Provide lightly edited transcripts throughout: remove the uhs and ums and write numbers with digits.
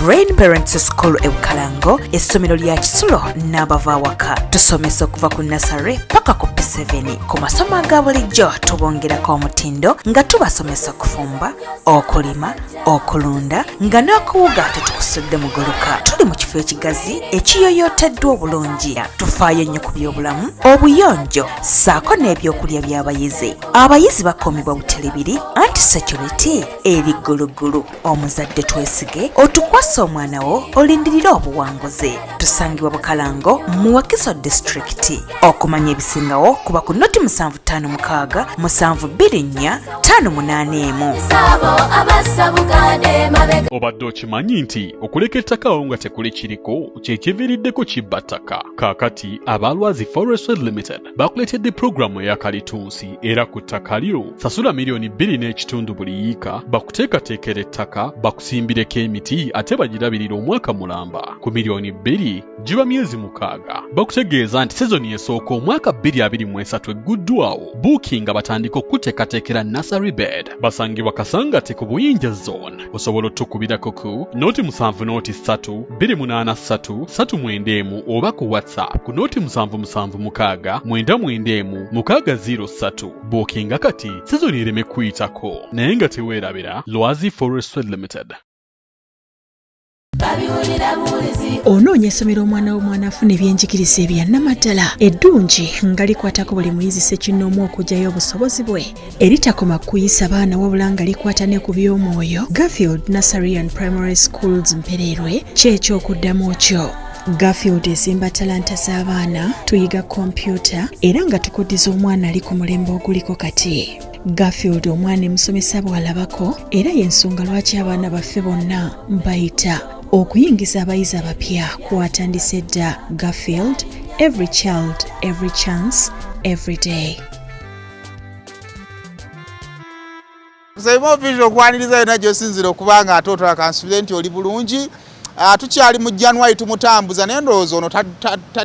Brain Parents School e Bukalango, essomero lya kisulo n'abava awaka. Tusomesa okuva ku nursery paka ku P7. Ku masomo aga bulijjo tubongerako omutindo nga tubasomesa okufumba, okulima, okulunda nga n'okuwuga tetukusudde muguluka. Tuli mu kifo ekigazi ekiyoyooteddwa obulungi. Tufaayo nnyo ku byobulamu, obuyonjo ssaako n'ebyokulya by'abayizi. Abayizi bakuumibwa butelebiri anti security eri gguluggulu. Omuzadde twesige otukwasa omwana wo olindirire obuwanguzi. Tusangibwa Bukalango mu Wakiso disitulikiti. Okumanya ebisingawo kuba ku noti 756 724 581. Obadde okimanyi nti okuleka ettaka awo nga tekuli kiriko kye kiviiriddeko kibba ttaka? Kaakati aba Lwazi Forestry Limited bakuleetedde pulogulaamu eya kalitunsi era ku ttaka lyo sasula 2.5 miliyoni buli yiika bakuteekateekera ettaka, bakusimbireko emiti ate bagirabirira omwaka mulamba. Ku 2 miliyoni giba myezi 6. Bakutegeeza nti sizoni esooka omwaka 2023 egguddwawo. Buukinga batandika okukuteekateekera nursery bed. Basangibwa Kasangati ku Buyinja Zone. Osobola otukubirako ku 070 3 283 391 oba ku WhatsApp ku 0776 991 603. Buukinga kati sizoni ereme kuyitako, naye nga teweerabira Lwazi Forestry Limited. Onoonya essomero omwana w'omwana afuna ebyenjigiriza ebyannamaddala, eddungi nga likwatako buli muyizi ssekinnoomu okuggyayo obusobozi bwe, eritakoma kuyisa baana wabula nga likwata ne ku by'omwoyo? Garfield Nursery and Primary Schools Mpereerwe kyekyokuddamu kyo. Garfield ezimba talanta z'abaana. Tuyiga kompyuta era nga tukuddiza omwana ali ku mulembe oguliko kati. Garfield omwana emusomesa bw'alabako, era y'ensonga lwaki abaana baffe bonna bayita. Okuyingiza abayizi abapya kwatandise dda. Garfield, every child, every chance, every day. Saimo Vision okwaniriza yonna gy'osinzira okuba nga ate otwala, kansubire nti oli bulungi. Tukyali mu January, tumutambuza, naye ndowooza ono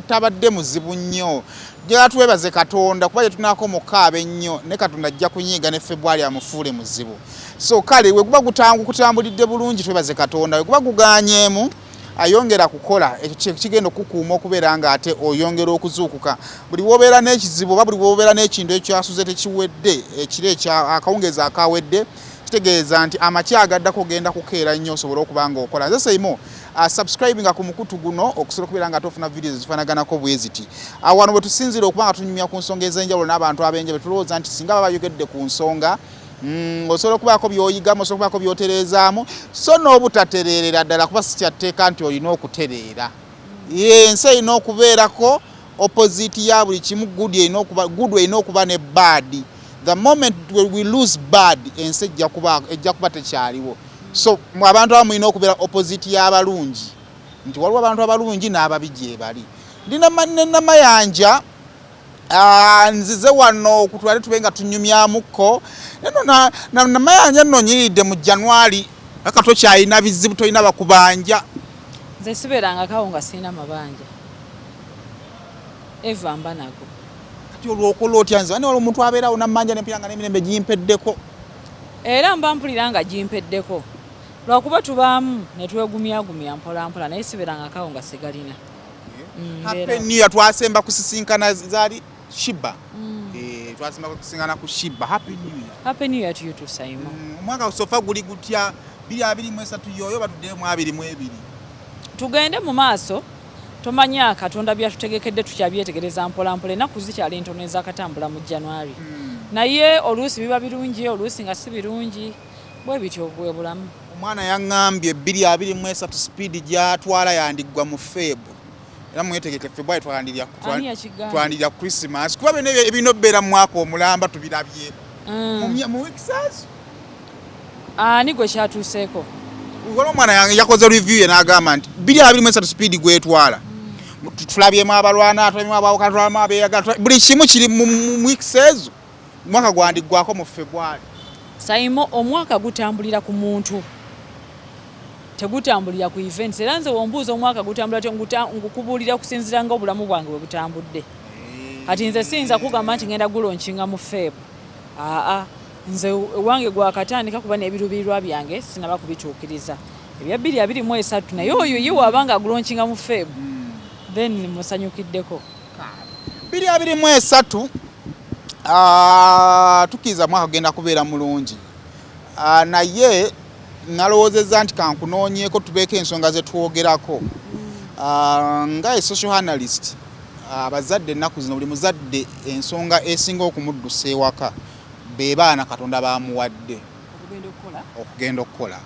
tabadde muzibu nnyo. Njagala twebaze Katonda kuba gyetunaako mukaaba ennyo ne Katonda ajja kunyiiga ne Febwali amufuule muzibu. So kale we guba gutangu kutambulidde bulungi, twebaze Katonda. We guba guganyeemu, ayongera kukola ekyo kigenda okukuuma okubeera nga ate oyongera okuzuukuka. Buli wobeera n'ekizibu oba buli wobeera n'ekintu ekyasuze tekiwedde ekiro akawungeezi akawedde, kitegeeza nti amakya agaddako ogenda kukeera nnyo osobole okuba nga okola. Nze Seimo. Subscribinga ku mukutu guno okusobola okubeera nga tofuna videos ezifaanaganako bwe ziti. Wano bwe tusinziira okuba nga tunyumya ku nsonga ez'enjawulo n'abantu ab'enjawulo, tulowooza nti singa baba bayogedde ku nsonga, osobola okubaako by'oyigamu, osobola okubaako by'otereezaamu, so n'obutatereerera ddala, kuba si kyatteeka nti olina okutereera. Ensi erina okubeerako opposite ya buli kimu. Good erina okuba, good erina okuba ne bad. The moment we lose bad, ensi ejja kuba tekyaliwo. So mu abantu abamu mulina okubeera opposite y'abalungi, nti waliwo abantu abalungi n'ababi gye bali. Ndi ne Namayanja. Nzize wano okutwale tube nga tunyumyamukko neno. Namayanja nno nyiridde mu January aka tokyalina bizibu, tolina bakubanja? Nze sibeerangakawo nga sirina mabanja, eva mba nago. Kati olwokola otya? Nze wali omuntu abeerawo nammanja nempira nga n'emirembe gimpeddeko. Era mba mpulira nga gimpeddeko, lwakuba tubaamu ne twegumyagumya mpolampola, naye sibeerangakawo nga sigalina. Happy New Year. Twasemba kusisinkana zaali Shiba. Twasemba kusisinkana ku Shiba. Happy New Year. Happy New Year to you too, Saimo. Omwaka so far guli gutya? 2023 yoyo batuddeyo mu 22? Tugende mu maaso. Tomanya Katonda byatutegekedde, tukyabyetegereza mpolampola. Ennaku zikyali ntono ezakatambula mu January, naye oluusi biba birungi, oluusi nga si birungi. Bwe bityo bwe bulamu. Omwana yaŋŋambye 2023 speed gy'atwala yandiggwa mu Feb, era mwetegeke, Febwali twandirya. Ani yakigambye? Twandirya Christmas, kuba byonna ebyo ebirina okubeera mu mwaka omulamba tubirabyeko mu weeks ezo. Ani gwe kyatuuseeko? Waliwo omwana yange yakoze review ye n'agamba nti 2023 speed gwetwala, tulabyemu abalwana, tulabyemu abawukana, tulabyemu abeeyagala, buli kimu kiri mu weeks ezo. Omwaka gwandiggwako mu Febwali. Saimo, omwaka gutambulira ku muntu, tegutambulira ku events. Era nze wombuuza omwaka gutambula tyo, ngukubuulira okusinziira nga obulamu bwange bwe butambudde. Kati nze siyinza kugamba nti ngenda gulaunchinga mu Feb. Aa, nze ewange gwakatandika, kuba n'ebiruubirirwa byange sinaba kubituukiriza. Ebya 2023, naye oyo ye waaba nga agulaunchinga mu Feb, then musanyukiddeko. 2023, tukkiriza mwaka genda kubeera mulungi. Naye nalowoozezza nti kankunoonyeeko tubeeko ensonga ze twogerako. Nga e social analyst, abazadde ennaku zino, buli muzadde ensonga esinga okumuddusa ewaka be baana Katonda bamuwadde okugenda okukola. Okugenda okukola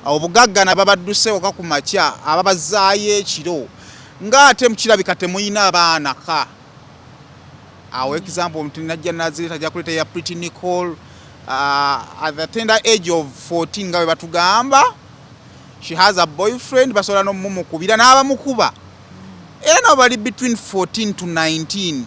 obugagga, nababadduse waka ku makya, ababazaayo ekiro, ng'ate kirabika temuyina abaana ka awo. Example nti najja nazireta, ajja kuleeta ya Pretty Nicole, at the tender age of 14, nga bwe batugamba she has a boyfriend, basobola n'omumukubira n'abamukuba, era nabo bali between 14 to 19.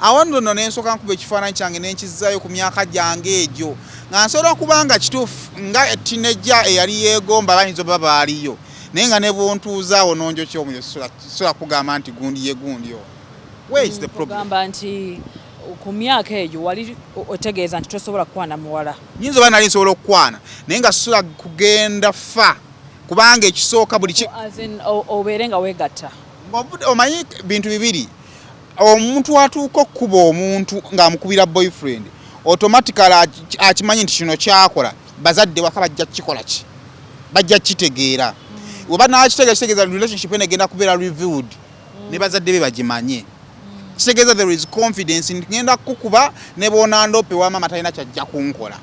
Awo nno nensooka nkuba ekifaananyi kyange nenkizaayo ku myaka gyange egyo, nga nsobola okuba nga kituufu nga teenager eyali yeegomba bayinza oba baaliyo, naye nga ne bwontuuzaawo nonjokya omuliro, sobola kugamba nti gundi ye gundi o. Where is the problem? Ogamba nti ku myaka egyo wali otegeeza nti tosobola kukwana muwala? Nyinza oba nali nsobola okukwana, naye nga sobola kugenda fa, kubanga ekisooka buli ki As in, obeere nga weegatta. Omanyi bintu bibiri: omuntu atuuka okukuba omuntu ng'amukubira boyfriend, automatically akimanyi nti kino kyakola bazadde waka bajja kukikola ki, bajja kukitegeera. Oba nakitegeera, kitegeeza relationship eno egenda kubeera reviewed ne bazadde be bagimanye. Kitegeeza there is confidence nti ngenda kukuba ne bwonandope wa maama talina kyajja kunkola.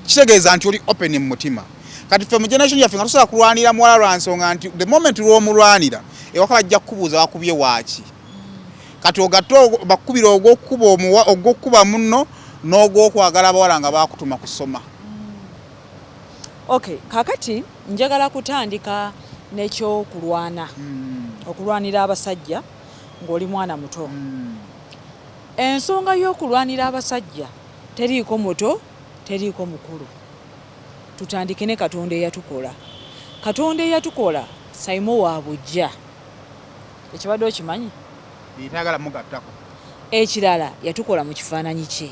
Kitegeeza nti oli open mu mutima. Kati ffe mu generation yaffe nga tusobola kulwanira muwala lwa nsonga nti the moment lw'omulwanira ewaka bajja kukubuuza wakubye waaki. Kati ogatte bakukubira ogw'okukuba omuwa, ogw'okukuba munno n'ogw'okwagala abawala nga bakutuma kusoma. Okay, kakati njagala kutandika n'ekyokulwana, okulwanira abasajja ng'oli mwana muto. Ensonga y'okulwanira abasajja teriiko muto, teriiko mukulu. Tutandike ne Katonda eyatukola. Katonda eyatukola saimo wa bujja, ekibadde okimanyi? Etagala mugattako. Ekirala, yatukola mu kifaananyi kye,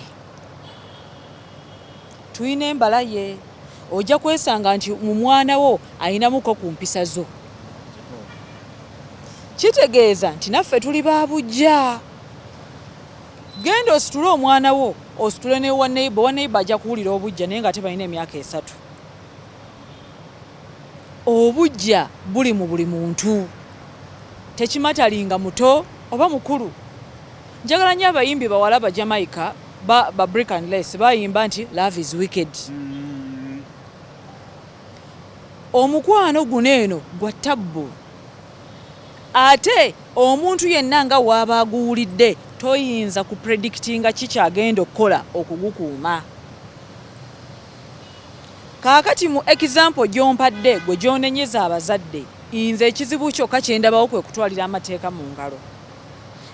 tulina embala ye. Ojja kwesanga nti mu mwana wo ayinamuko ku mpisa zo. Kitegeeza nti naffe tuli ba bujja. Genda ositule omwana wo, ositule ne wa neighbor, wa neighbor ajja kuwulira obujja, naye nga tebalina emyaka 3. Obujja buli mu buli muntu, tekimatteringa muto oba mukulu. Njagala nnyo abayimbi bawala ba Jamaica ba Brick and Lace bayimba nti love is wicked. Omukwano guno eno gwa tabbu, ate omuntu yenna nga waaba aguwulidde toyinza kupredictinga kikyagenda okukola okugukuuma. Kaakati mu example gy'ompadde gwe gy'onenyeza abazadde, nze ekizibu kyokka kyendabawo kwe kutwalira amateeka mu ngalo.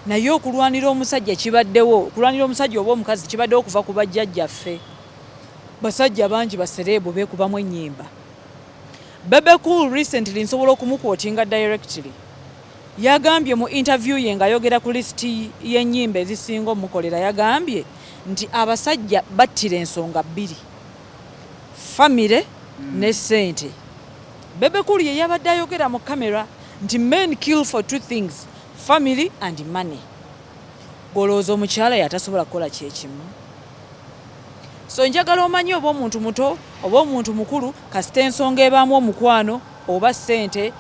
Naye okulwanira omusajja kibaddewo, okulwanira omusajja oba omukazi kibaddewo okuva ku bajjajjaffe. Basajja bangi ba celeb beekubamu ennyimba. Bebe Cool recently, nsobola okumuquotinga directly, yagambye mu interview ye ng'ayogera ku lisiti y'ennyimba ezisinga omukolera, yagambye nti abasajja battira ensonga bbiri, famire ne ssente. Bebe Cool ye yabadde ayogera mu kamera nti men kill for two things, family and money. Golowooza omukyala yatasobola kukola kyekimu? So njagala omanye oba omuntu muto oba omuntu mukulu, kasita ensonga ebaamu omukwano oba ssente,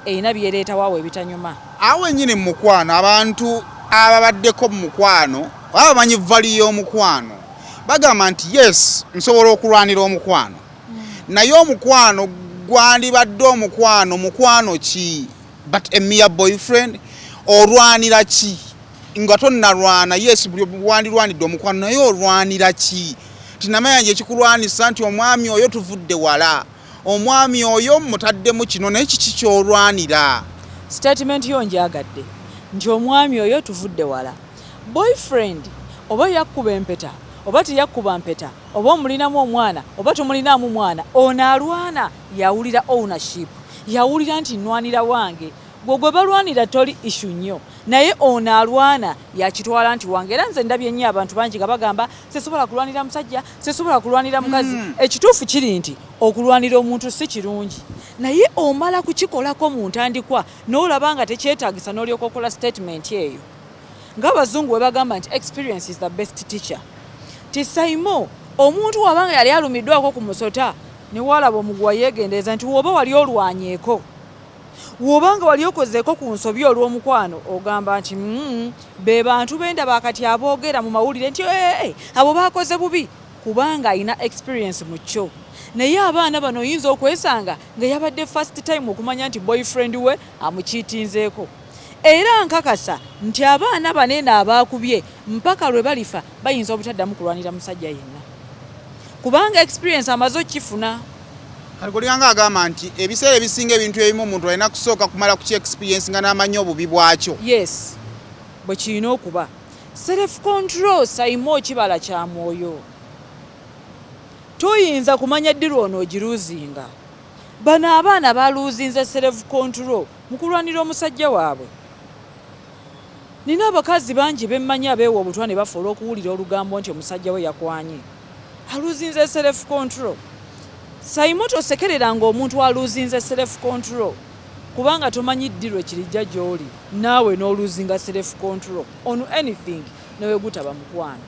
erina byereetawo awo ebitanyuma. Awo wennyini mu mukwano, abantu ababaddeko mu mukwano oba bamanyi value y'omukwano bagamba nti yes, nsobola okulwanira omukwano, naye omukwano gwandibadde omukwano mukwano ki? But a mere boyfriend olwanira ki nga tonnalwana? Yes, buli wandirwanidde omukwano, naye olwanira ki? Tinamanya nje ekikulwanisa nti omwami oyo tuvudde wala, omwami oyo mutaddemu kino, naye kiki kyolwanira? Statement yo njagadde nti omwami oyo tuvudde wala. Boyfriend oba yakkuba empeta oba teyakkuba mpeta, oba omulinamu omwana oba tomulinaamu mwana, ono alwana yawulira ownership, yawulira nti nwanira wange. Gwe gwe balwanira toli issue nnyo, naye ono alwana yakitwala nti wange. Era nze ndabye nnyo abantu bangi nga bagamba, "Sisobola kulwanira musajja, sisobola kulwanira mukazi." Ekituufu kiri nti okulwanira omuntu si kirungi, naye omala kukikolako mu ntandikwa n'olaba nga tekyetaagisa, n'olyoka okola statement eyo. Ng'abazungu bwe bagamba nti experience is the best teacher. Ti saimo omuntu wabanga yali alumiddwako ku musota ne waalaba omuguwa, yeegendereza nti woba wali olwanyeeko, wobanga wali okozeeko ku nsobi olw'omukwano, ogamba nti be bantu bendaba kati aboogera mu mawulire nti "Eh, eh, abo bakoze bubi," kubanga alina experience mu kyo. Naye abaana bano oyinza okwesanga nga yabadde first time okumanya nti boyfriend we amukiitinzeeko. Era nkakasa nti abaana baneeno abaakubye mpaka lwe balifa bayinza obutaddamu kulwanira musajja yenna, kubanga experience amaze okifuna. Kati kolinganga agamba nti ebiseera ebisinga ebintu ebimu omuntu alina kusooka kumala ku experience nga n'amanya obubi bwakyo. Yes, bwe kirina okuba. Self control, saimo, kibala kya mwoyo. Toyinza kumanya ddi lwono ogiruuzinga. Bano abaana baluuzinze self control mu kulwanira omusajja waabwe. Nina abakazi bangi bemmanyi abeewa obutwa ne bafa olw'okuwulira olugambo nti omusajja we yakwanye. Aluuzinze self control. Saimo, tosekereranga omuntu aluuzinze self control, kubanga tomanyi ddi lwe kirijja gy'oli naawe n'oluuzinga self control on anything, newe gutaba mukwano.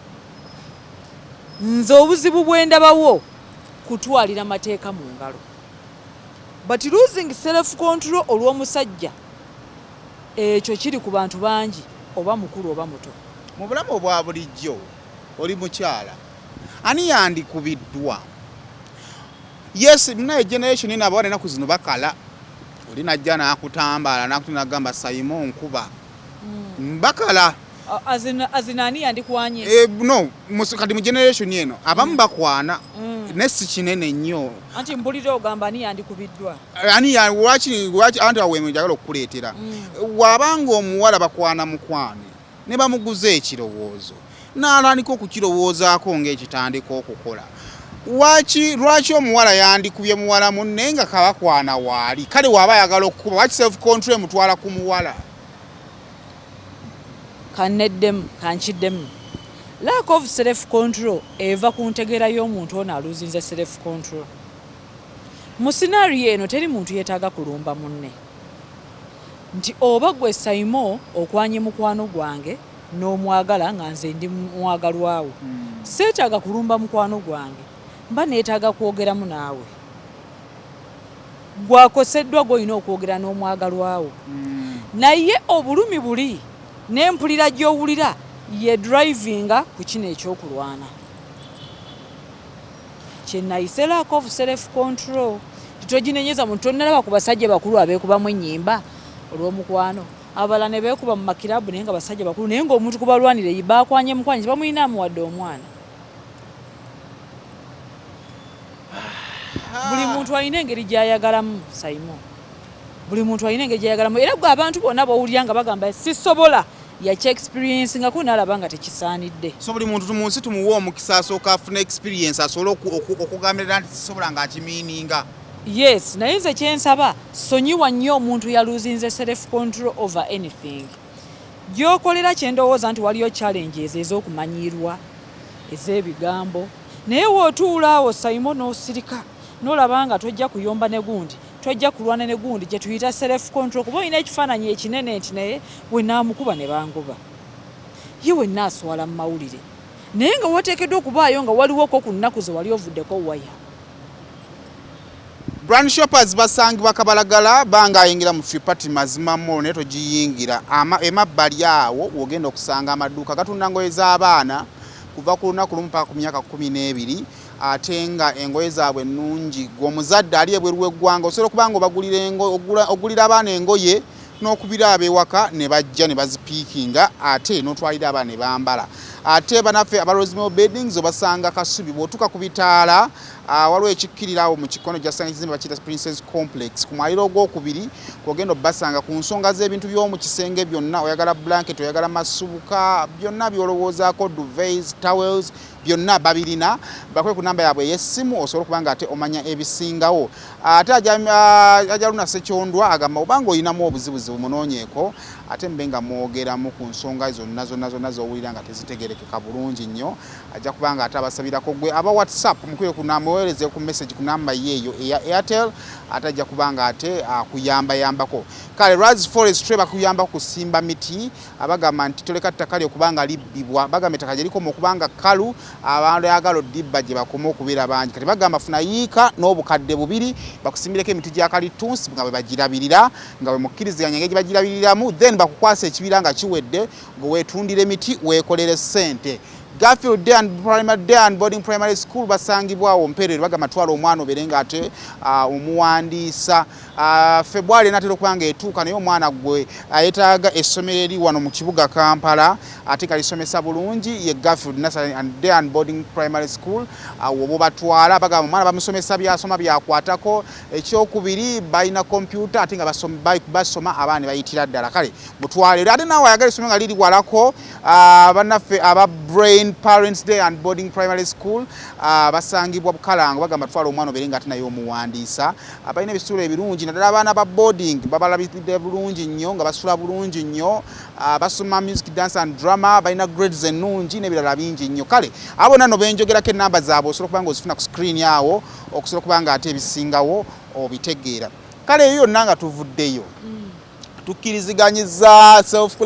Nze obuzibu bwe ndabawo kutwalira mateeka mu ngalo, but losing self control olw'omusajja, ekyo kiri ku bantu bangi, oba mukulu oba muto. Mu bulamu obwa bulijjo, oli mukyala, ani yandikubiddwa? Yes, munaye, generation eno abawala ennaku zino bakala. Oli najja n'akutambaala n'agamba, "Sayimo, nkuba." Bakala. Azina ani yandikwanye? Eh, no, kati mu generation eno abamu bakwana, ne si kinene nnyo. Anti mpulira ogamba ani yandikubiddwa. Ani lwaki anti awo njagala okukuleetera, wabanga omuwala bakwana mukwano ne bamuguza ekirowoozo n'atandika okukirowoozaako ng'ekitandika okukola, lwaki omuwala yandikubye muwala munne nga kabakwana waali? Kale waaba ayagala okukuba, lwaki self control emutwala ku muwala? Kanneddemu, kankiddemu. Lack of self control eva ku ntegeera y'omuntu ono aluzinze self control. Mu scenario eno teri muntu yeetaaga kulumba munne, nti oba gwe Saimo okwanye mukwano gwange n'omwagala nga nze ndi mwagalwawo, seetaaga kulumba mukwano gwange, mba neetaaga kwogeramu naawe. Gwakoseddwa, gwolina okwogera n'omwagalwawo. Naye obulumi buli n'empulira gy'owulira ye drivinga ku kino ekyokulwana kyenayise lack of self control. Titoginenyeza muntu. Tonalaba ku basajja bakulu abeekubamu ennyimba olw'omukwano, abalala ne beekuba mu makirabu, naye nga basajja bakulu, naye ng'omuntu kubalwanire bakwanye mukwanye, tebamulina amuwadde omwana. Buli muntu alina engeri gy'ayagalamu, Saimo. Buli muntu alina engeri gy'ayagalamu. Era gwe abantu bonna b'owulira nga bagamba sisobola, yaki experience ngako n'alaba nga tekisaanidde. So buli muntu mu nsi tumuwe omukisa asooka afuna experience asobole okugambirira nti sisobola ng'akimiininga. Yes, naye nze kyensaba, sonyiwa nnyo omuntu yaluzinze self control over anything. Gyokolera kyendowooza nti waliyo challenges ez'okumanyirwa, ez'ebigambo, naye wootuula awo, Saimo, n'osirika n'olaba nga tojja kuyomba ne gundi, tojja kulwana ne gundi, gye tuyita self control, kuba olina ekifaananyi ekinene nti naye wenaamukuba ne bangoba, ye wenna aswala mu mawulire, naye nga wateekeddwa okubaayo nga waliwoko ku nnaku ze wali ovuddeko waya. Brand Shoppers basangibwa Kabalagala, banga ayingira mu Tripati Mazima Mall, naye togiyingira. Emabbali awo wogenda okusanga amaduuka gatunda ngoye z'abaana kuva ku lunaku lumu paka ku myaka 12, ate nga engoye zaabwe nnungi. Gwe omuzadde ali ebweru w'eggwanga osobola okuba nga obagulira ogulira abaana engoye n'okubira ab'ewaka ne bajja ne bazipiikinga, ate n'otwalira abaana ne bambala. Ate banaffe aba Rosemary Beddings obasanga Kasubi, bw'otuuka ku bitaala waliwo ekikkirira awo mu kikono gyasanga ekizimbe bakiyita Princess Complex ku mwaliro ogwokubiri kwogenda obbasanga ku nsonga z'ebintu by'omu kisenge byonna. Oyagala blanket, oyagala masubuka, byonna by'olowoozaako, duvets, towels, byonna babirina. Bakwe ku namba yaabwe ey'essimu osobola okuba nga ate omanya ebisingawo. Ate Ajaluna Sekyondwa agamba obanga olinamu obuzibuzibu munoonyeeko ate mube nga mwogeramu ku nsonga zonna zonna zonna z'owulira nga tezitegerekeka bulungi nnyo, ajja kuba nga ate abasabirako. Gwe aba WhatsApp mukubire ku muweereze ku message ku namba ye eyo eya Airtel, ate ajja kuba nga ate akuyambayambako. Kale Lwazi Forestry bakuyambako kusimba miti. Abagamba nti toleka ttaka lyo kubanga libbibwa, bagamba ettaka gye likoma okuba nga kkalu, abayagala oddibba gye bakoma okubeera bangi. Kati bagamba funa yiika n'obukadde 2 bakusimbireko emiti gya kalitunsi nga bwe bagirabirira, nga bwe mukkiriziganya engeri gye bagirabiriramu, then bakukwasa ekibira nga kiwedde, gwe weetundira emiti weekolere ssente. Garfield Day and Primary, Day and Boarding Primary School basangibwawo Mpererwe. Bagamba twala omwana obeere nga ate omuwandiisa. February enatera okuba nga etuuka, naye omwana gwe ayetaaga essomero eri wano mu kibuga Kampala ate nga lisomesa bulungi ye Garfield Nursery and Day and Boarding Primary School. Awo oba obatwala. Bagamba omwana bamusomesa byasoma byakwatako. Ekyokubiri, balina kompyuta ate nga basoma abaana ne bayitira ddala. Kale mutwale. Ate naawe ayagala essomero nga liri walako, bannaffe aba Brain Parents Day and Boarding Primary School basangibwa Bukalango. Bagamba twala omwana obeere nga ate naye omuwandiisa. Balina ebisulo ebirungi, naddala abaana ba boarding babalabiridde bulungi nnyo, nga basula bulungi nnyo. Basoma music, dance and drama, balina grades ennungi n'ebirala bingi nnyo. Kale abo nano benjogerako, enamba zaabwe osobola okuba nga ozifuna ku screen awo, okusobola okuba nga ate ebisingawo obitegeera. Kale eyo yonna nga tuvuddeyo, tukkiriziganyiza self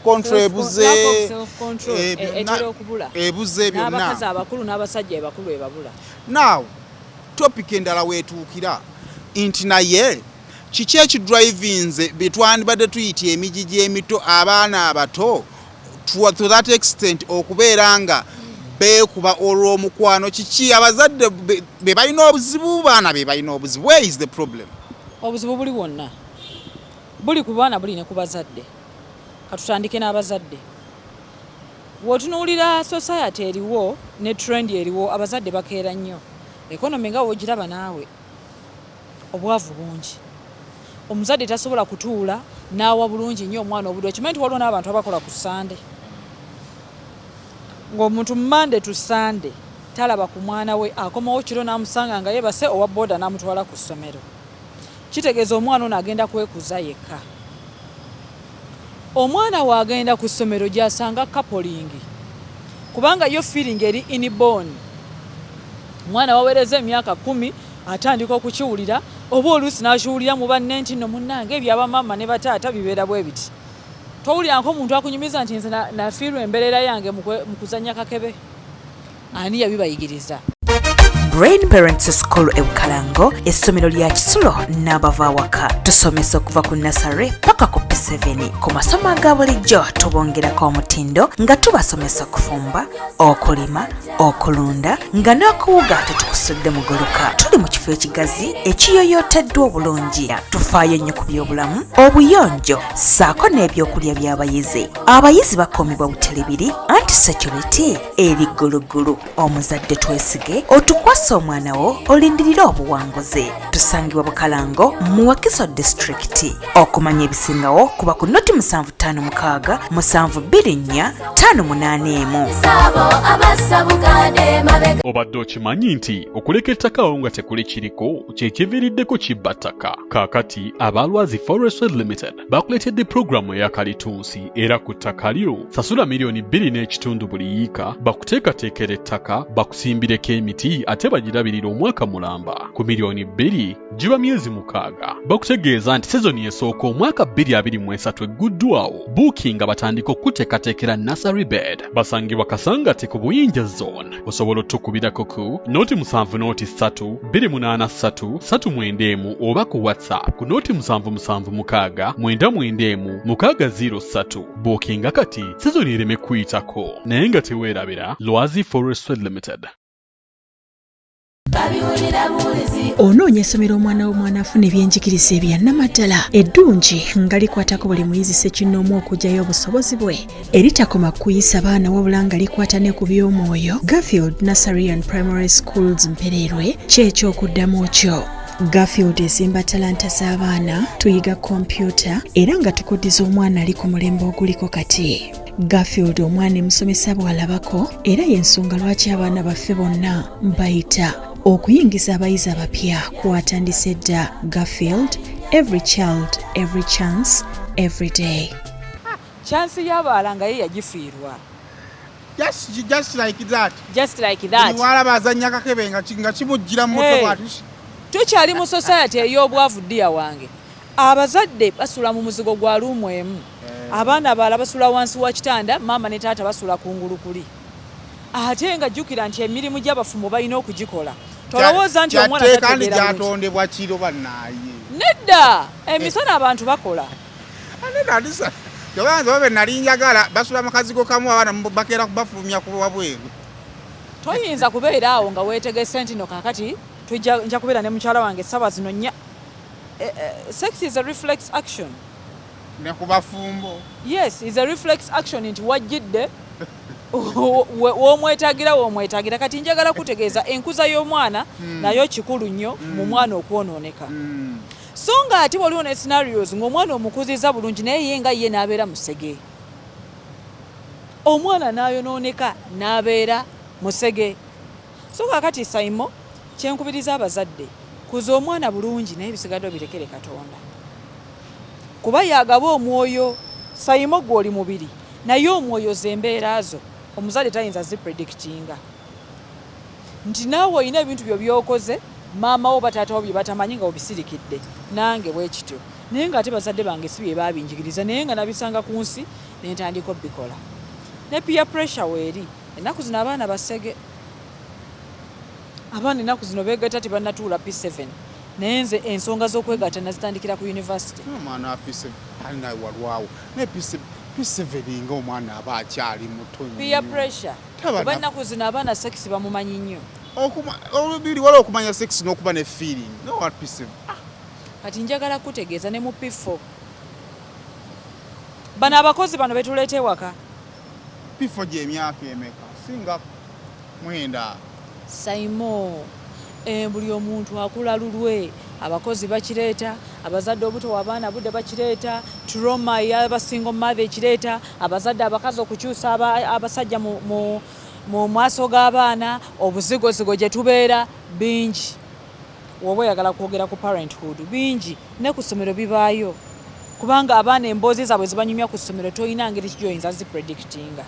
control ebuze. Lack of self-control, etera okubula. Ebuze byonna. N'abakazi abakulu n'abasajja abakulu ebabula. Now topic endala weetuukira nti naye kiki ekidrivinze betwandibadde tuyita emigigi emito, abaana abato to that extent okubeera nga beekuba olw'omukwano? Kiki? Abazadde be balina obuzibu, baana be balina obuzibu? Where is the problem? Obuzibu buli wonna, buli ku baana, buli ne ku bazadde. Katutandike n'abazadde. Bw'otunuulira society eriwo ne trend eriwo, abazadde bakeera nnyo. Economy nga wogiraba naawe, obwavu bungi, omuzadde tasobola kutuula n'awa bulungi nnyo omwana obudde. Okimanyi nti waliwo n'abantu abakola ku Sande, ng'omuntu Monday to Sunday talaba ku mwana we, akomawo kiro n'amusanga nga yeebase, owa booda n'amutwala ku ssomero. Kitegeeza omwana ono agenda kwekuza yekka. Omwana waagenda ku ssomero gy'asanga coupling, kubanga yo feeling eri inborn. Omwana waweereza emyaka 10 atandika okukiwulira, oba oluusi n'akiwulira mu banne nti nno munnange ebyabamaama ne bataata bibeera bwe biti. Towulira omuntu akunyumiza nti nze nafiirwa embeerera yange mu kuzannya kakebe. Ani yabibayigiriza? Brain Parents School e Bukalango, essomero lya kisulo n'abava awaka. Tusomesa okuva ku nursery paka ku P7. Ku masomo aga bulijjo tubongerako omutindo nga tubasomesa okufumba, okulima, okulunda, nga n'okuwuga tetukusudde muguluka. Tuli mu kifo ekigazi ekiyoyooteddwa obulungi. Tufaayo nnyo ku byobulamu, obuyonjo ssaako n'ebyokulya by'abayizi. Abayizi bakuumibwa butelebiri anti security eri gguluggulu. Omuzadde twesige otukwasa omwana wo olindirire obuwanguzi. Tusangibwa Bukalango mu Wakiso Disitulikiti. Okumanya ebisingawo kuba ku 0756 724 581. Sabo abasabukade mabega. Obadde okimanyi nti okuleka ettaka awo nga tekuli kiriko kye kiviiriddeko kibba ttaka? Kaakati aba Lwazi Forestry Limited bakuleetedde pulogulaamu eya kalitunsi, era ku ttaka lyo sasula miliyoni 2.5 buli yiika, bakuteekateekera ettaka, bakusimbireko emiti ate bagirabirira omwaka mulamba. Ku miliyoni 2 giba myezi 6. Bakutegeeza nti sizoni esooka omwaka 2023 egguddwawo. Buukinga batandika okukuteekateekera nursery bed. Basangibwa Kasangati ku Buyinja Zone. Osobola otukubirako ku 070 3 283 391 oba ku WhatsApp ku 0776 991 603. Buukinga kati sizoni ereme kuyitako. Naye nga teweerabira Lwazi Forestry Limited. Babiwulira buwulizi. Onoonya essomero omwana wo mw'anaafuna ebyenjigiriza ebya nnamaddala, eddungi nga likwatako buli muyizi ssekinnoomu okuggyayo obusobozi bwe, eritakoma ku kuyisa baana wabula nga likwata ne ku by'omwoyo, Garfield Nursery and Primary Schools Mpereerwe ky'ekyokuddamu kyo. Garfield ezimba talanta z'abaana, tuyiga kompyuta era nga tukuddiza omwana ali ku mulembe oguliko kati. Garfield omwana emusomesa bw'alabako era y'ensonga lwaki abaana baffe bonna bayita. Okuyingiza abayizi abapya kwatandise dda. Garfield, every child, every chance, every day. Chance y'abaala nga ye yagifiirwa. Just like that. Just like that. Buli walaba azannya kakebe nga kimujjira mu mutwe bw'ati. Tukyali mu society ey'obwavu dear wange. Abazadde basula mu muzigo gwa luumu emu. Abaana abalala basula wansi wa kitanda, maama ne taata basula kungulu kuli. Ate nga jjukira nti emirimu gy'abafumbo balina okugikola. Tolowooza nti omwana Kyatteeka ndi tategeera bulungi. gyatondebwa kiro bannaaye. Nedda, emisana abantu bakola. Kyoba nze babe nali njagala basula mu kazigo kamu abaana bakeera kubafulumya ku wabweru. Toyinza kubeera awo nga weetegese nti no kaakati tujja nja kubeera ne mukyala wange essaawa zino nnya. Sex is a reflex action. Ne ku bafumbo. Yes, is a reflex action nti wajjidde w'omwetaagira w'omwetaagira. Kati njagala kutegeeza enkuza y'omwana nayo kikulu nnyo mu mwana okwonooneka. So nga ate waliwo ne scenarios ng'omwana omukuzizza bulungi naye ye nga ye n'abeera musege. Omwana n'ayonooneka n'abeera musege. So kaakati Saimo kye nkubiriza abazadde kuza omwana bulungi naye ebisigadde obirekere Katonda. Kuba y'agaba omwoyo. Saimo ggwe oli mubiri naye omwoyo z'embeera zo omuzadde tayinza zipredictinga. Nti naawe olina ebintu byo by'okoze maama wo oba taata wo bye batamanyi nga obisirikidde. Nange bwe kityo. Naye ng'ate bazadde bange si bye baabinjigiriza naye nga nabisanga ku nsi ne ntandika obikola. Ne peer pressure weeri. Ennaku zino abaana basege. Abaana ennaku zino beegatta tebannatuula P7. Naye nze ensonga z'okwegatta nazitandikira ku university. Omwana wa P7 alina walwawo. Naye P7 nga omwana aba akyali muto nnyo. Peer pressure. Kuba ennaku zino abaana sex bamumanyi nnyo. Olubiri waliwo okumanya sex n'okuba ne feeling. No what P7. Kati njagala kutegeeza ne mu P4. Bano abakozi bano betuleeta ewaka. P4 gy'emyaka emeka? Singa 9. Saimo, buli omuntu akula lulwe. Abakozi bakireeta, abazadde obuto abaana budde bakireeta, trauma y'aba single mother ekireeta, abazadde abakazi okukyusa abasajja mu maaso g'abaana, obuzigozigo gye tubeera bingi. Woba oyagala kwogera ku parenthood bingi ne ku ssomero bibaayo. Kubanga abaana emboozi zaabwe zibanyumya ku ssomero tolina ngeri ki gy'oyinza zipredictinga.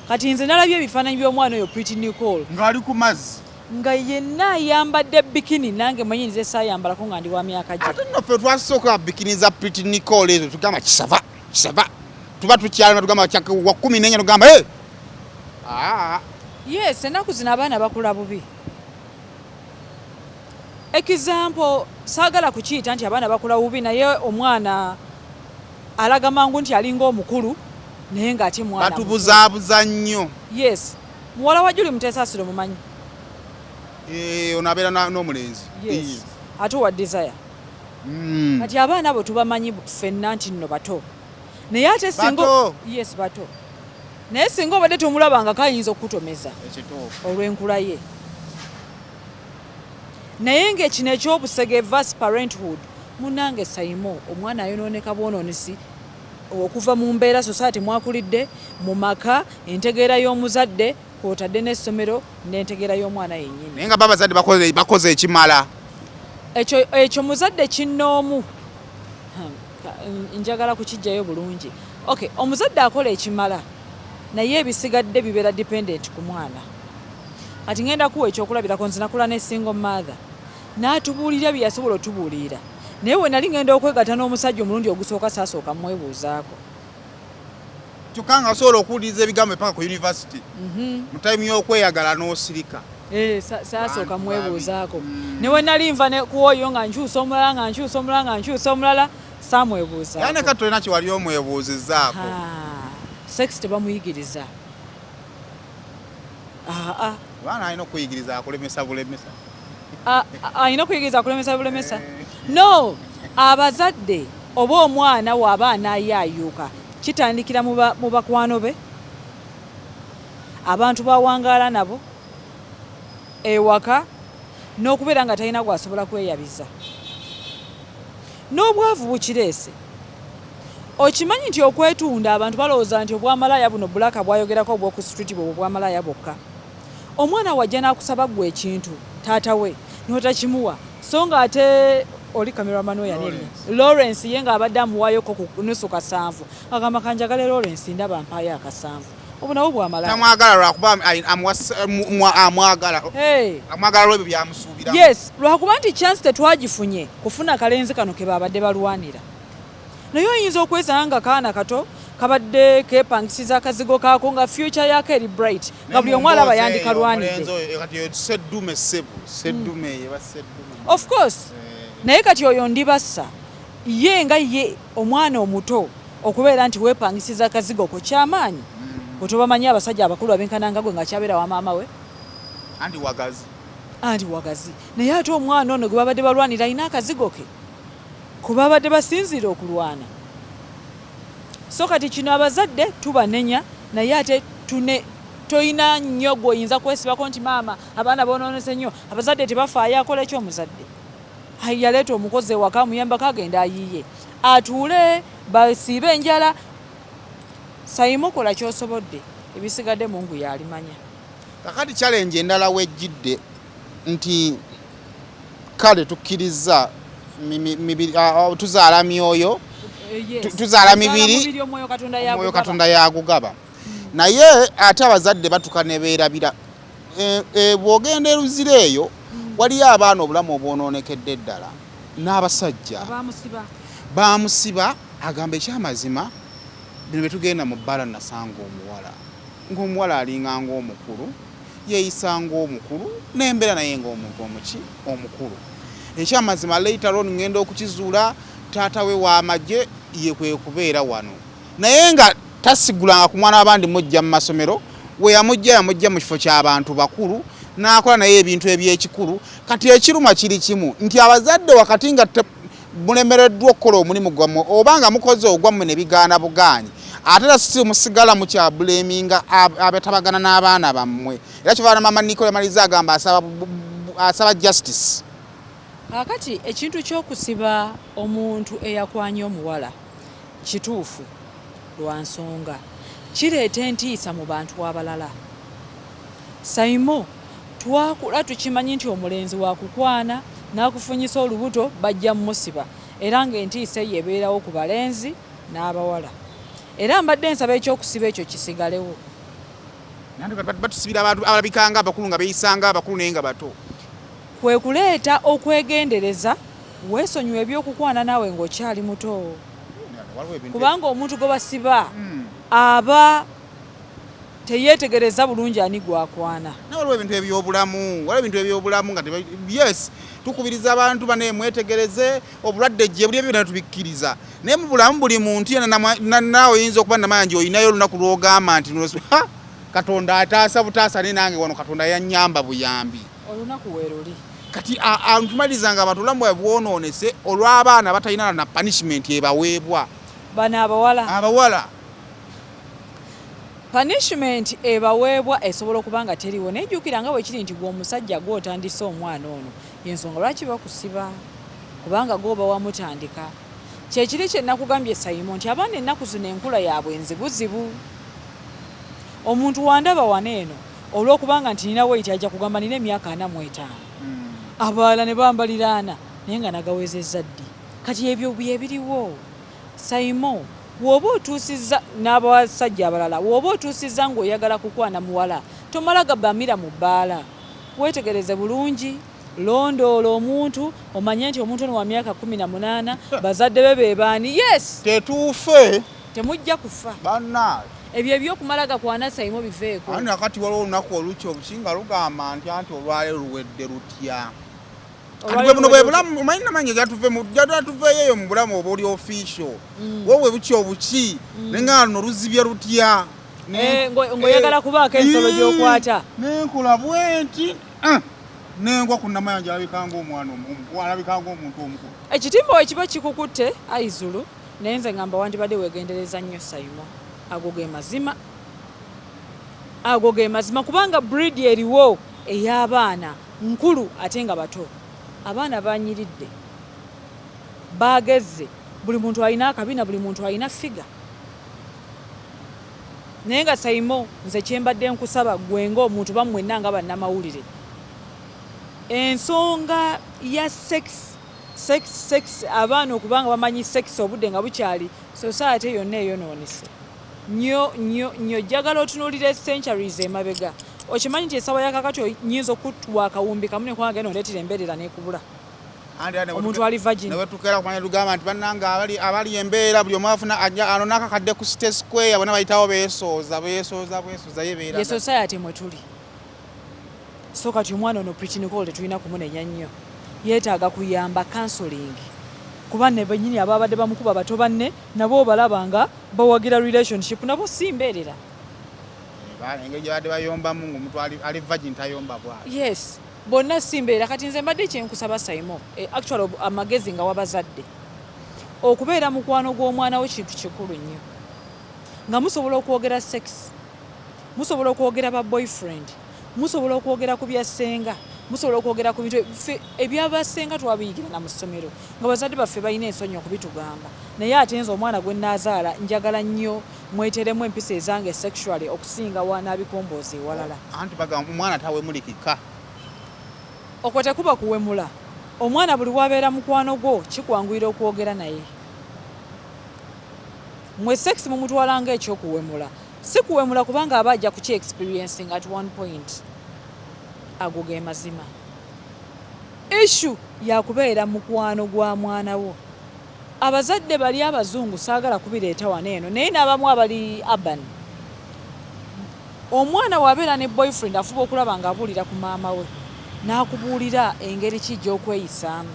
Kati nze nalabye ebifaananyi by'omwana oyo Pretty Nicole. Ng'ali ku mazzi. Nga yenna ayambadde bikini nange mwennyini nze saayambalako nga ndi wa myaka gye. Ate nno ffe twasooka bikini za Pretty Nicole ezo tugamba kisava, kisava. Tuba tukyalina tugamba wa 14 tugamba, hey! Yes, ennaku zino abaana bakula bubi. Example, saagala kukiyita nti abaana bakula bubi naye omwana alaga mangu nti alinga omukulu naye ng'ate mwana muto. Batubuzaabuza nnyo. Yes. Muwala wa Julie Mutesaasira omumanyi? Ono abeera n'omulenzi. Yes. Ate owa Desire. Kati abaana abo tubamanyi ffenna nti nno bato. Naye ate singa Yes, bato. Naye singa obadde tomulaba nga kayinza okukutomeza olw'enkula ye. Naye ng'ekino eky'obusege versus parenthood, munnange Saimo omwana ayonooneka bwonoonesi okuva mu mbeera society mwakulidde, mu maka, entegeera y'omuzadde kw'otadde n'essomero n'entegeera y'omwana yennyini. Naye nga bo abazadde bakoze ekimala. Ekyo muzadde kinnoomu. Njagala kukiggyayo bulungi. Okay, omuzadde akola ekimala naye ebisigadde bibeera dependent ku mwana. Kati ngenda kuwa ekyokulabirako, nze nakula ne single mother. N'atubuulira bye yasobola otubuulirira. Naye we nali ngenda okwegatta n'omusajja omulundi ogusooka saasooka mmwebuuzaako. Kyokka nga osobola okuwuliriza ebigambo paka ku university. Mu time y'okweyagala n'osirika. Saasooka mmwebuuzaako. Ne we nali nva ne ku oyo nga nkyusa omulala, nga nkyusa omulala, nga nkyusa omulala, saamwebuuzaako. Era ne kati tolina kye wali omwebuuzizzaako. Sex tebamuyigiriza. Abaana alina okuyigiriza akulemesa bulemesa. Alina okuyigiriza akulemesa bulemesa. No, abazadde oba omwana waaba anayaayuuka kitandikira mu bakwano be, abantu bawangaala nabo ewaka, n'okubeera nga talina gwasobola kweyabiza. N'obwavu bukireese. Okimanyi nti okwetunda abantu balowooza nti obwamalaaya buno Black bwayogerako obw'oku street bwe bwamalaaya bwokka. Omwana wajja n'akusaba ggwe ekintu taata we n'otakimuwa, so nga ate oli cameraman we yani Lawrence ye ng'abadde amuwaayoko ku nusu kasanvu, agamba kanjagale Lawrence ndaba mpaayo akasanvu. Obwo nabwo bwamalaaya. Tamwagala lwakuba amwagala. Amwagala lw'ebyo by'amusuubiramu. Yes, lwakuba nti chance tetwagifunye kufuna kalenzi kano ke babadde balwanira. Naye oyinza okwesanga nga kaana kato kabadde keepangisiza akazigo kaako nga future yaako eri bright nga buli omu alaba yandikalwanidde. Seddume ssebo, seddume eba seddume. Of course. Naye kati oyo ndibassa ye nga ye omwana omuto okubeera nti weepangisiza akazigo ko kyamaanyi. Otobamanyi abasajja abakulu abenkana nga gwe nga kyabeera wa maama we. Anti wagazi. Anti wagazi. Naye ate omwana ono gwe babadde balwanira alina akazigo ke ku babadde basinziira okulwana. So kati kino abazadde tubanenya, naye ate tune toyina nnyo gw'oyinza kwesibako nti maama abaana bonoonese nnyo, abazadde tebafaayo. Akola ki omuzadde? Yaleeta omukozi ewaka amuyambako agenda ayiye atuule basiibe enjala. Sayimu kola ky'osobodde, ebisigadde Mungu y'alimanya. Kakati challenge endala wejjidde nti kale tukkirizza tuzaala myoyo, tuzaala mibiri, omwoyo Katonda yagugaba. Naye ate abazadde batuka ne beerabira. Bw'ogenda eruzira eyo waliyo abaana obulamu obwonoonekedde ddala n'abasajja baamusiba. Agamba ekyamazima bino bye tugenda mu bbaala nasanga omuwala ng'omuwala alinga ng'omukulu, yeeyisa ng'omukulu n'embeera naye ng'omuntu omuki omukulu. Ekyamazima later on ngenda okukizuula taata we w'amagye ye kwe kubeera wano, naye nga tasigulanga ku mwana w'abandi mujja mu masomero. We yamujja yamujja mu kifo ky'abantu bakulu n'akola naye ebintu eby'ekikulu. Kati ekiruma kiri kimu nti abazadde wakati nga mulemereddwa okukola omulimu gwammwe oba nga mukoze ogwammwe ne bigaana bugaanyi, ate era si musigala mukyabuleminga abatabagana n'abaana bammwe. Era kyova na Maama Nicole yamaliriza agamba asaba justice. Kaakati ekintu ky'okusiba omuntu eyakwanye omuwala kituufu lwa nsonga kireeta entiisa mu bantu abalala. Saimo, twakula tukimanyi nti omulenzi wakukwana n'akufunyisa olubuto bajja mmusiba, era ng'entiisa eyo ebeerawo ku balenzi n'abawala. Era mbadde nsaba eky'okusiba ekyo kisigalewo. Batusibira abantu abalabika nga abakulu nga beeyisa nga abakulu naye nga bato. Kwe kuleeta okwegendereza, weesonyiwe eby'okukwana naawe ng'okyali muto. Kubanga omuntu gwe basiba aba teyeetegereza bulungi ani gw'akwana. Naye waliwo ebintu eby'obulamu, waliwo ebintu eby'obulamu nga yes, tukubiriza abantu bane mwetegereze obulwadde gye buli, ebyo byonna tubikkiriza, naye mu bulamu buli muntu yenna naawe oyinza okuba namanya nti olinayo olunaku lw'ogamba nti Katonda ataasa butaasa, naye nange wano Katonda yannyamba buyambi. Olunaku weeruli. Kati ntumaliriza nga abantu obulamu bwabwe bwonoonese olw'abaana abatalina na punishment ebaweebwa. Bano abawala. Abawala. Punishment ebaweebwa esobola okuba nga teriwo, naye jjukira nga bwe kiri nti gwe omusajja gwe otandise omwana ono, y'ensonga lwaki bakusiba, kubanga gwe oba wamutandika. Kye kiri kye nakugambye Saimo nti abaana ennaku zino enkula yaabwe nzibuzibu. Omuntu wandaba wano eno olw'okubanga nti nina weight ajja kugamba nina emyaka 45, abalala ne bambaliraana naye nga nagawezezza ddi? Kati ebyo bye biriwo. Saimo, bw'oba otuusizza n'abasajja abalala, bw'oba otuusizza ng'oyagala kukwana muwala, tomala gabamira mu bbaala. Weetegereze bulungi, londoola omuntu, omanye nti omuntu ono wa myaka 18, bazadde be be baani. Yes! Tetuufe. Temujja kufa. Bannange. Ebyo eby'okumala gakwana Saimo biveeko. Anti nakati waliwo olunaku olukya obuki nga lugamba nti anti olwaleero luwedde lutya. Kati bwe buno bwe bulamu, omanyi namanyi jatuveeyo eyo mu bulamu oba oli official. Wo bwe bukya obuki, naye nga luno luzibye lutya. Eh, ng'oyagala kubaako ensolo gy'okwata. Nenkola bwenti, nengwa ku Namayanja, alabika ng'omwana, alabika ng'omuntu omukulu. Ekitimba wekiba kikukutte aizulu, naye nze ngamba wandibadde wegendereza nnyo, Saimo. Ago ge mazima, ago ge mazima, kubanga breed eriwo ey'abaana nkulu ate nga bato. Abaana banyiridde, bagezze, buli muntu alina akabina, buli muntu alina figure. Naye nga Saimo, nze kyembadde nkusaba gwe ng'omuntu, bammwenna nga bannamawulire, ensonga ya sex, sex, sex, abaana okubanga bamanyi sex obudde nga bukyali, society yonna eyonoonese nnyo nnyo nnyo. Jjagala otunuulira centuries emabega. Okimanyi nti essaawa yakakati nyinza okutuwa akawumbi kamu nekubanga genda ondeetera embeerera n'ekubula omuntu ali virgin. Newetukeera kumanya tugamba nti bannange abali embeera, buli omu afuna ano nakakadde ku City Square, bonna bayitawo beesooza, beesooza, bwesooza, ye beera. Ye society mwe tuli. So kati omwana ono Pretty Nicole tetulina kumunenya nnyo, yeetaaga kuyamba, counseling, kuba ne bennyini ababadde bamukuba bato banne nabo obalaba nga bawagira relationship, nabo si mbeerera. Engeri gye badde bayombamu, ng'omuntu ali virgin tayomba bw'atyo. Yes, bonna si mbeera. Kati nze mbadde kyenkusaba, Saimo, actually amagezi nga wabazadde, okubeera mukwano gw'omwana wo kintu kikulu nnyo, nga musobola okwogera sex, musobola okwogera ba boyfriend, musobola okwogera ku bya ssenga, musobola okwogera ku bintu. Ffe ebyabasenga twabiyigira na mu ssomero, nga bazadde baffe balina ensonyi okubitugamba. Naye ate nze omwana gwe nnaazaala njagala nnyo mweteremu empisa ezange sexually okusinga wanaabikombooza ewalala. Anti bagamba omwana tawemulikika. Okwo tekuba kuwemula. Omwana buli wabeera mukwano gwo kikwanguyira okwogera naye. Mwe sex mumutwala nga ekyokuwemula. Si kuwemula, kubanga aba ajja kuki experiencing at one point. Ago ge mazima. Issue yakubeera mukwano gwa mwana wo. Abazadde bali abazungu, saagala kubireeta wano eno, naye n'abamu abali urban, omwana bw'abeera ne boyfriend afuba okulaba ng'abuulira ku maama we, n'akubuulira engeri ki gy'okweyisaamu.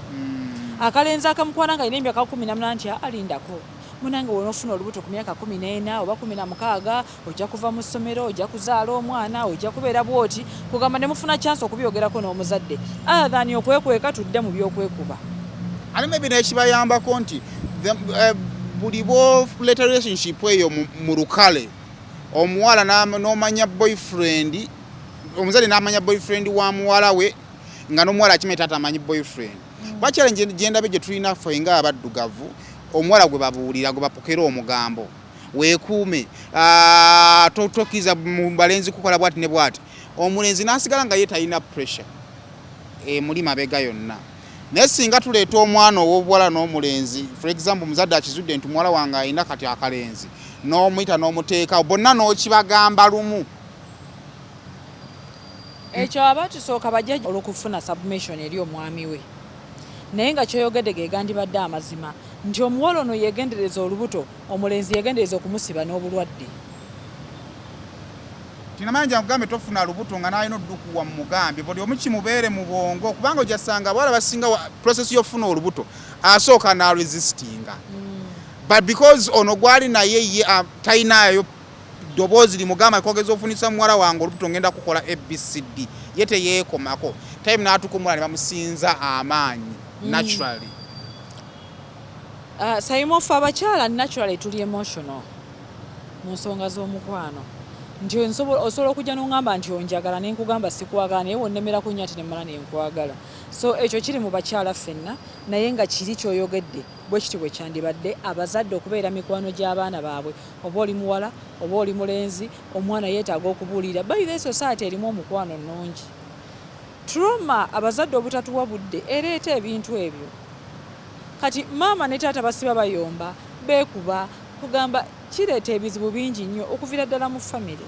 Akalenzi akamukwana nga alina emyaka 18 nti alindako munange, wonoofuna olubuto ku myaka 14 oba 16, ojja kuva mu ssomero, ojja kuzaala omwana, ojja kubeera bwoti. Kugamba ne mufuna chance okubyogerako n'omuzadde, other than okwekweka tudde mu byokwekuba. Ate maybe nekibayambako nti buli bwoleeta relationship eyo mu lukale, omuwala n'omanya boyfriend, omuzadde n'amanya boyfriend wa muwala we, nga n'omuwala akimanyi taata amanyi boyfriend. Kuba challenge gyendabe gye tulina ffe nga abaddugavu, omuwala gwe babuulira, gwe bapokera omugambo, weekuume, tokkiriza mu balenzi kukola bwati ne bwati, omulenzi n'asigala nga ye talina pressure emuli mabega yonna. Naye singa tuleeta omwana ow'obuwala n'omulenzi, for example omuzadde akizudde nti muwala wange alina kati akalenzi, n'omuyita n'omuteekawo bonna n'okibagamba lumu. Ekyo abatusooka bajja olwokufuna submission eri omwami we. Naye nga kyoyogedde ge gandibadde amazima nti omuwala ono yegendereza olubuto, omulenzi yegendereza okumusiba n'obulwadde. Tinamanja nkugambe tofuna lubuto nga nalina oddukuwa mugambye buli omu kimubeere mu bwongo, kubanga ojasanga abawala basinga process y'ofuna olubuto asooka n'aresistinga, but because ono gwali naye ye talinayo ddoboozi limugamba kogeza ofunisa muwala wange olubuto, ngenda kukola ABCD, ye teyeekomako time n'atukumula ne bamusinza amaanyi naturally. Saimo, ffe abakyala naturally tuli emotional mu nsonga z'omukwano, nti osobola okujja n'oŋŋamba nti onjagala, ne nkugamba sikwagala, naye wonnemerako nnyo ati nemmala nenkwagala. So ekyo kiri mu bakyala ffenna. Naye nga kiri kyoyogedde bwe kiti bwe kyandibadde, abazadde okubeera mikwano gy'abaana baabwe, oba oli muwala oba oli mulenzi, omwana yeetaaga okubuulirira. By the society erimu omukwano nnungi. Trauma, abazadde obutatuwa budde, ereeta ebintu ebyo. Kati maama ne taata basiba bayomba, beekuba, kugamba kireeta ebizibu bingi nnyo okuviira ddala mu famire.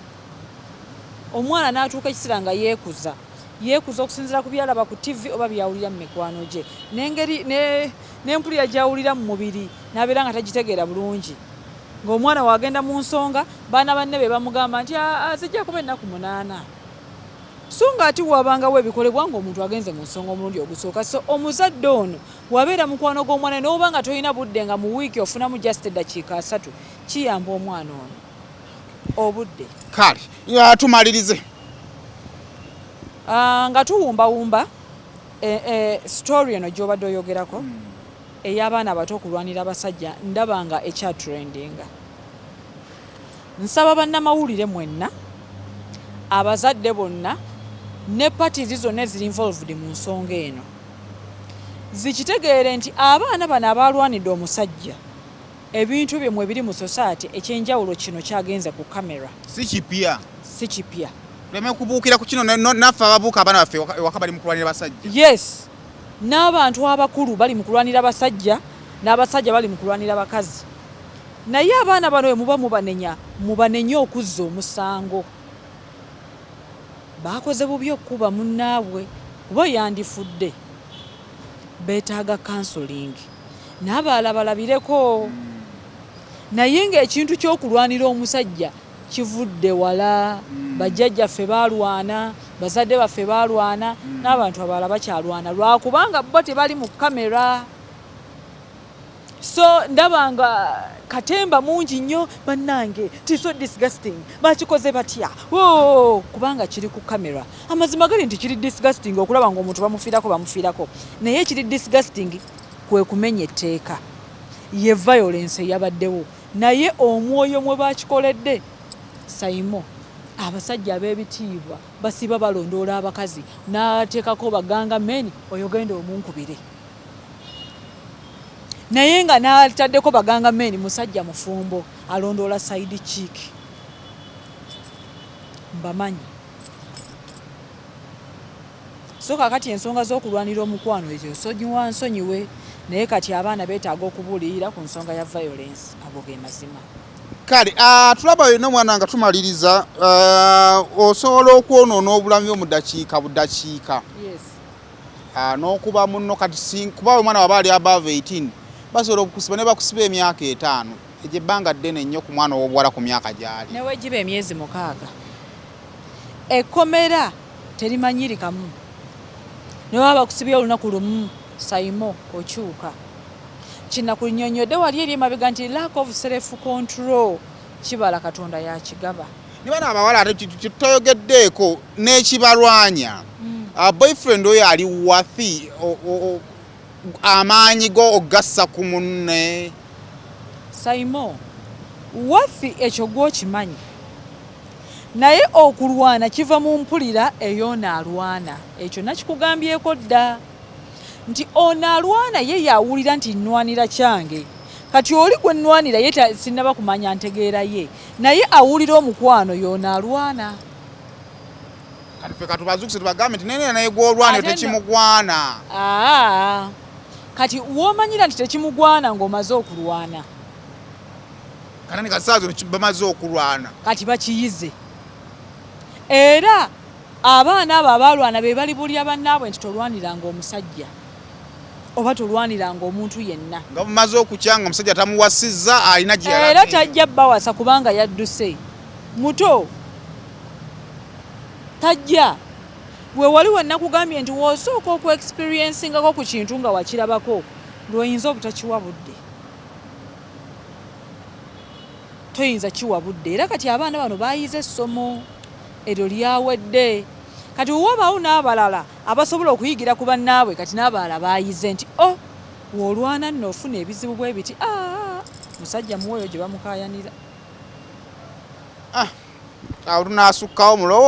Omwana n'atuuka ekiseera nga yeekuza, yeekuza okusinziira ku byalaba ku TV oba byawulira mu mikwano gye, n'engeri n'empulira gy'awulira mu mubiri n'abeera nga tagitegeera bulungi. Ng'omwana wagenda mu nsonga, baana banne be bamugamba nti zijja kuba ennaku 8, so nga ate wabangawo ebikolebwa ng'omuntu agenze mu nsonga omulundi ogusooka. So omuzadde ono wabeera mukwano gw'omwana, n'oba nga tolina budde, nga mu wiiki ofunamu just eddakiika 30, kiyamba omwana ono. Obudde. Kale tumalirize. Nga tuwumbawumba story eno gy'obadde oyogerako ey'abaana abato okulwanira abasajja, ndaba nga ekyatrendinga. Nsaba bannamawulire mwenna, abazadde bonna ne parties zonna eziri involved mu nsonga eno zikitegeere nti abaana bano abalwanidde omusajja, ebintu byemwe biri mu society ekyenjawulo kino kyagenze ku kamera. Si kipya. Si kipya. Tuleme kubuukira ku kino naffe ababuuka abaana baffe ewaka bali mu kulwanira basajja. Yes, n'abantu abakulu bali mu kulwanira basajja, n'abasajja bali mu kulwanira bakazi. Naye abaana bano bwe muba mubanenya, mubanenye okuzza omusango. Bakoze bubi okukuba munnaabwe kuba yandifudde. Beetaaga counseling n'abalala balabireko. Naye ng'ekintu ky'okulwanira omusajja kivudde wala. Bajjajjaffe baalwana, bazadde baffe baalwana, n'abantu abalala bakyalwana, lwakubanga bo tebali mu kamera. So ndaba nga katemba mungi nnyo bannange. It's so disgusting, bakikoze batya? Oh, kubanga kiri ku kamera. Amazima gali nti kiri disgusting okulaba ng'omuntu bamufiirako, bamufiirako, naye kiri disgusting kwe kumenya etteeka, ye violence eyabaddewo. Naye omwoyo mwe bakikoledde, Saimo, abasajja ab'ebitiibwa basiba balondoola abakazi n'ateekako baganga meni, oyo genda omunkubire. Naye nga n'ataddeko baganga meni, musajja mufumbo alondoola side chick. Mbamanyi. So kakati ensonga z'okulwanira omukwano ezo nsonyiwa, nsonyiwe, naye kati abaana beetaaga okubuulirira ku nsonga ya violence. Ago ge mazima. Kale tulaba yonna omwana nga tumaliriza, osobola okwonoona obulamu bwo mu dakiika budakiika. Yes. N'okuba munno kati kuba omwana waba ali above 18 basobola okukusiba, ne bakusiba emyaka 5. Egyo ebbanga ddene nnyo ku mwana ow'obuwala ku myaka gy'ali. Newegiba emyezi 6, ekkomera terimanyirikamu. Ne baba bakusibye olunaku lumu, Saimo, okyuka. Kinakunyonyodde wali eri emabega nti lack of self control kibala Katonda yakigaba. Ne bano abawala ate toyogeddeeko n'ekibalwanya. Boyfriend oyo ali wathi amaanyi go ogassa ku munne? Saimo, waffi ekyo gwokimanyi, naye okulwana kiva mu mpulira ey'ono alwana. Ekyo nakikugambyeko dda nti ono alwana ye yawulira nti nnwanira kyange. Kati oli gwe nnwanira ye sinnaba kumanya ntegeera ye, naye awulira omukwano y'ono alwana. Kati ffe katubazukuse tubagambe nti nene naye gwolwana Ate tekimugwana. Aa, kati w'omanyira nti tekimugwana ng'omaze okulwana. Kati kasaazo bamaze okulwana. Kati bakiyize. Era abaana abo abalwana be bali bulya bannaabwe nti tolwaniranga omusajja oba tolwaniranga omuntu yenna. Nga bumaze okukya nga omusajja tamuwasizza, alina gye era yalabye. Tajja bawasa kubanga yadduse muto, tajja. We wali we nakugambye nti w'osooka okuexperiencingako ku kintu nga wakirabako, lw'oyinza obutakiwa budde, toyinza kiwa budde. Era kati abaana bano bayize essomo eryo lyawedde. Kati wewabaawo n'abalala abasobola okuyigira ku bannaabwe, kati n'abalala bayize nti o w'olwana nno ofuna ebizibu bwe biti. Aa, musajja muwoyo gye bamukayanira. Awo tunaasukkawo mulowo.